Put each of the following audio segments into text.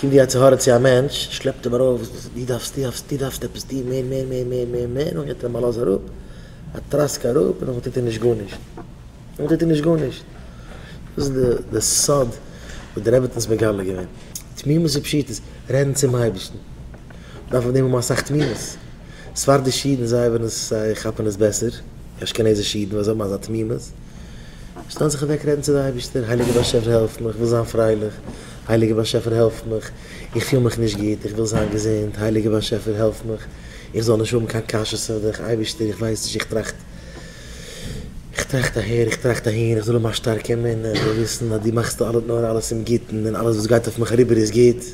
קומט די יצר הרע צו א מענטש, שלעפט אים ארויף, דו דארפסט, דו דארפסט, דו דארפסט עפעס, דו מער, מער, מער, מער, מער, מער, נאכדעם געבט ער אים א לאז אראפ, א טראסק אראפ, און נאכדעם טוט ער נישט גארנישט. נאכדעם טוט ער נישט גארנישט. דאס איז די סוד וואס דער רבי האט אונז מגלה געווען. תמימות ופשיטות, רעדן צום אייבערשטן. מ'דארף אויף דעם האבן אסאך תמימות. ספרדישע אידן זיי ווען עס זיי כאפן עס בעסער, אשכנזישע אידן וואס האבן אזא תמימות, שטעלן זיך אוועק רעדן צו די אייבערשטער, הייליגער באשעפער העלף מיך, איך וויל זיין פרייליך, הייליגער באשעפער העלף מיך, איך פיל מיך נישט גוט, איך וויל זיין געזונט, הייליגער באשעפער העלף מיך, איך זאל נישט האבן קיין קשיות אויף דיך, אייבערשטער איך ווייס נישט, איך טראכט, איך טראכט אהער, איך טראכט אהין, איך זאל האבן א שטארקע אמונה, איך זאל וויסן אז דו מאכסט אלעס נאר אלעס צום גוטן, און אלעס וואס גייט אויף מיך אריבער איז גוט.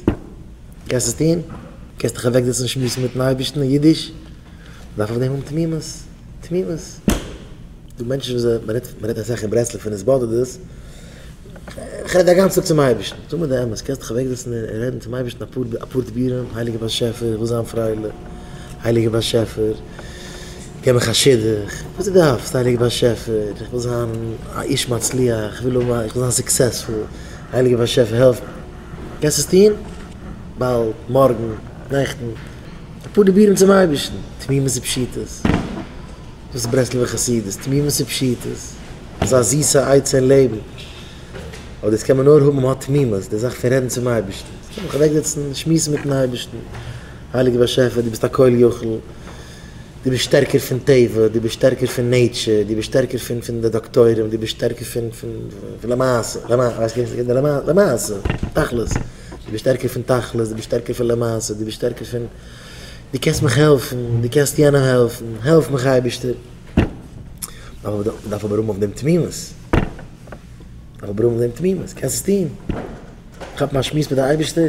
קענסט עס טון? קענסט דיך אוועקזעצן און שמועסן מיטן אייבערשטן אין אידיש? מ'דארף אויף דעם האבן תמימות, תמימות. דא מענטשן וואס מען רעדט, מען רעדט אסאך אין ברסלב פון התבודדות, איך רעד א גאנצן טאג צום אייבערשטן, זאג מיר די אמת, קענסט דיך אוועקזעצן און רעדן צום אייבערשטן אפאר אפאר דיבורים, הייליגער באשעפער איך וויל זיין פרייליך, הייליגער באשעפער געב מיך א שידוך, וואס דו דארפסט, הייליגער באשעפער איך וויל זיין א איש מצליח, איך וויל האבן א, איך וויל זיין successful, הייליגער באשעפער העלף מיר. קענסט עס טון? באלד, מארגן, נעכטן. אפאר דיבורים צום אייבערשטן, תמימות ופשיטות. דאס איז ברסלב'ע חסידות, תמימות ופשיטות. אזא זיסע עצה אין לעבן. אבער דאס קען מען נאר האבן ווען מען האט תמימות, די זאך פון רעדן צום אייבערשטן. זיך אוועקזעצן, שמועסן מיט'ן אייבערשטן. הייליגער באשעפער, דו ביסט א כל יכול. דו ביסט שטערקער פון טבע, דו ביסט שטערקער פון nature, דו ביסט שטערקער פון פון די דאקטוירים, דו ביסט שטערקער פון פון למעשה, למעשה, תכלית, דו ביסט שטערקער פון תכלית, דו ביסט שטערקער פון למעשה, דו ביסט שטערקער פון, דו קענסט מיך העלפן, דו קענסט יענעם העלפן, העלף מיך אייבערשטער. מ'דארף אבער האבן אויף דעם תמימות, מ'דארף אבער האבן אויף דעם תמימות, קענסט עס טון? כאפן א שמועס מיט די אייבערשטער?